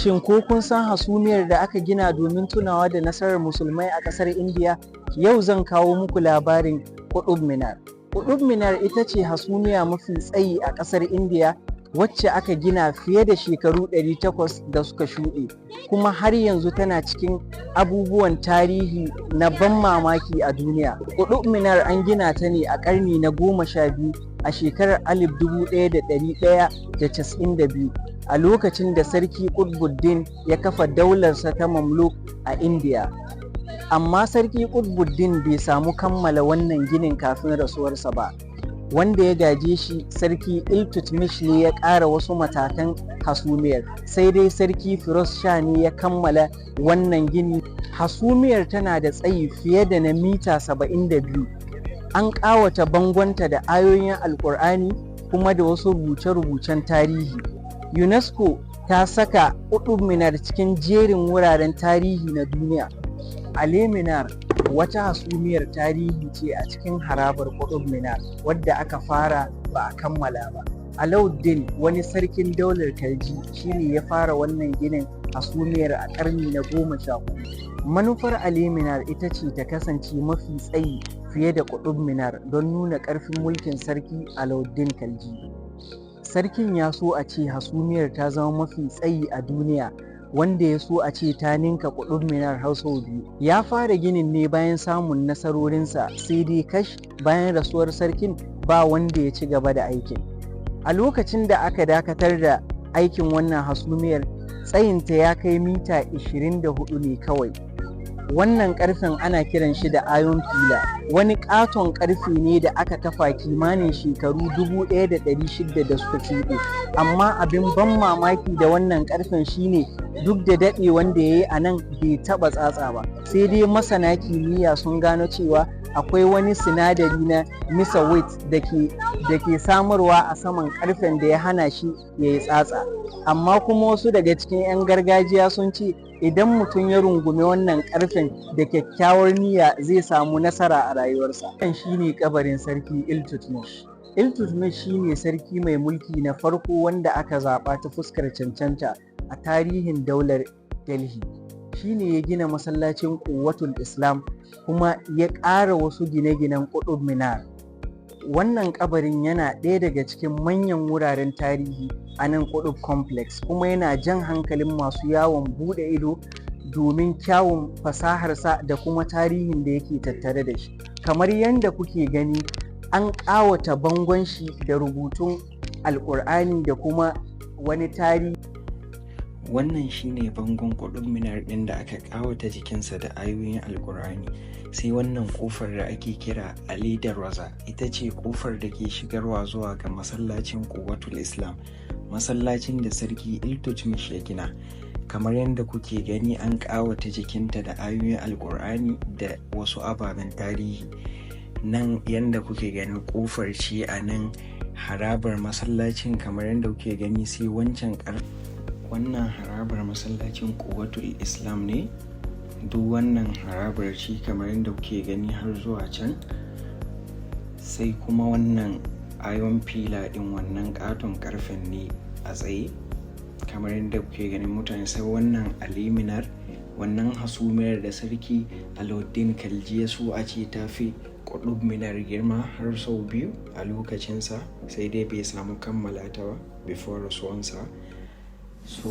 Shin ko kun san hasumiyar da aka gina domin tunawa da nasarar Musulmai a ƙasar Indiya? Yau zan kawo muku labarin Qutub Minar. Qutub Minar ita ce hasumiya mafi tsayi a ƙasar Indiya, wacce aka gina fiye da shekaru 800 da suka shuɗe, kuma har yanzu tana cikin abubuwan tarihi na ban mamaki a duniya. Qutub Minar an gina ta ne a ƙarni na 12, a shekarar 1192, a lokacin da Sarki Qutbuddin ya kafa daularsa ta Mamluk a Indiya. Amma Sarki Qutbuddin bai samu kammala wannan ginin kafin rasuwarsa ba. Wanda ya gaje shi, Sarki Iltutmish, ne ya ƙara wasu matakan hasumiyar. Sai dai Sarki Firoz Shah ne ya kammala wannan gini. Hasumiyar tana da tsayi fiye da na mita 72. An ƙawata bangonta da ayoyin Alƙur'ani kuma da wasu rubuce-rubucen tarihi. UNESCO ta saka Qutub Minar cikin jerin wuraren tarihi na duniya. Ali Minar wata hasumiyar tarihi ce a cikin harabar Qutub Minar wadda aka fara ba a kammala ba. Alauddin, wani sarkin daular Khalji, shine ya fara wannan ginin hasumiyar a ƙarni na 14. Manufar Ali Minar ita ce ta kasance mafi tsayi fiye da Qutub Minar don nuna ƙarfin mulkin Sarki Alauddin Khalji. Sarkin ya so a ce hasumiyar ta zama mafi tsayi a duniya, wanda ya so a ce ta ninka Qutub Minar har sau biyu. Ya fara ginin ne bayan samun nasarorinsa, sai dai kash, bayan rasuwar sarkin ba wanda ya ci gaba da aikin. A lokacin da aka dakatar da aikin wannan hasumiyar, tsayinta ya kai mita 24 ne kawai. Wannan ƙarfen ana kiran shi da Iron Pillar. Wani ƙaton ƙarfe ne da aka kafa kimanin shekaru 1600 da suka shuɗe. Amma abin ban mamaki da wannan ƙarfen shine, duk da daɗe wanda ya yi a nan, bai taɓa tsatsa ba. Sai dai masana kimiyya sun gano cewa akwai wani sinadari na misawit da ke samarwa a saman ƙarfen da ya hana shi ya yi tsatsa. Amma kuma wasu daga cikin 'yan gargajiya sun ce idan mutum ya rungumi wannan ƙarfen da kyakkyawar niyya, zai samu nasara a rayuwarsa. Wannan shine kabarin Sarki Iltutmish. Iltutmish shine sarki mai mulki na farko wanda aka zaɓa ta fuskar cancanta a tarihin daular Delhi. Shine ya gina masallacin Quwwatul Islam kuma ya ƙara wasu gine-ginen Qutub Minar. Wannan kabarin yana ɗaya daga cikin manyan wuraren tarihi a nan Qutub Complex, kuma yana jan hankalin masu yawon buɗe ido domin kyawun fasaharsa da kuma tarihin da yake tattare da shi. Kamar yadda kuke gani, an ƙawata bangon shi da rubutun Alƙur'ani da kuma wani tarihi. Wannan shine bangon Qutub Minar ɗin da aka ƙawata jikinsa da ayoyin Alƙur'ani. Sai wannan ƙofar da ake kira Ali Darwaza, ita ce ƙofar da ke shigarwa zuwa ga masallacin Quwwatul Islam, masallacin da Sarki Iltutmish ya gina. Kamar yadda kuke gani, an ƙawata jikinta da ayoyin Alƙur'ani da wasu ababen tarihi. Nan yadda kuke gani, ƙofar ce a nan harabar masallacin, kamar yadda kuke gani. Sai wancan wannan harabar masallacin Quwwatul Islam ne. Duk wannan harabar ce, kamar yadda kuke gani, har zuwa can. Sai kuma wannan iron pillar din, wannan katon karfen ne a tsaye, kamar yadda kuke ganin mutane. Sai wannan Ali Minar, wannan hasumiyar da Sarki Alauddin Khalji ya so a ce ta fi Qutub Minar girma har sau biyu a lokacinsa, sai dai bai samu kammala ta ba before rasuwansa. So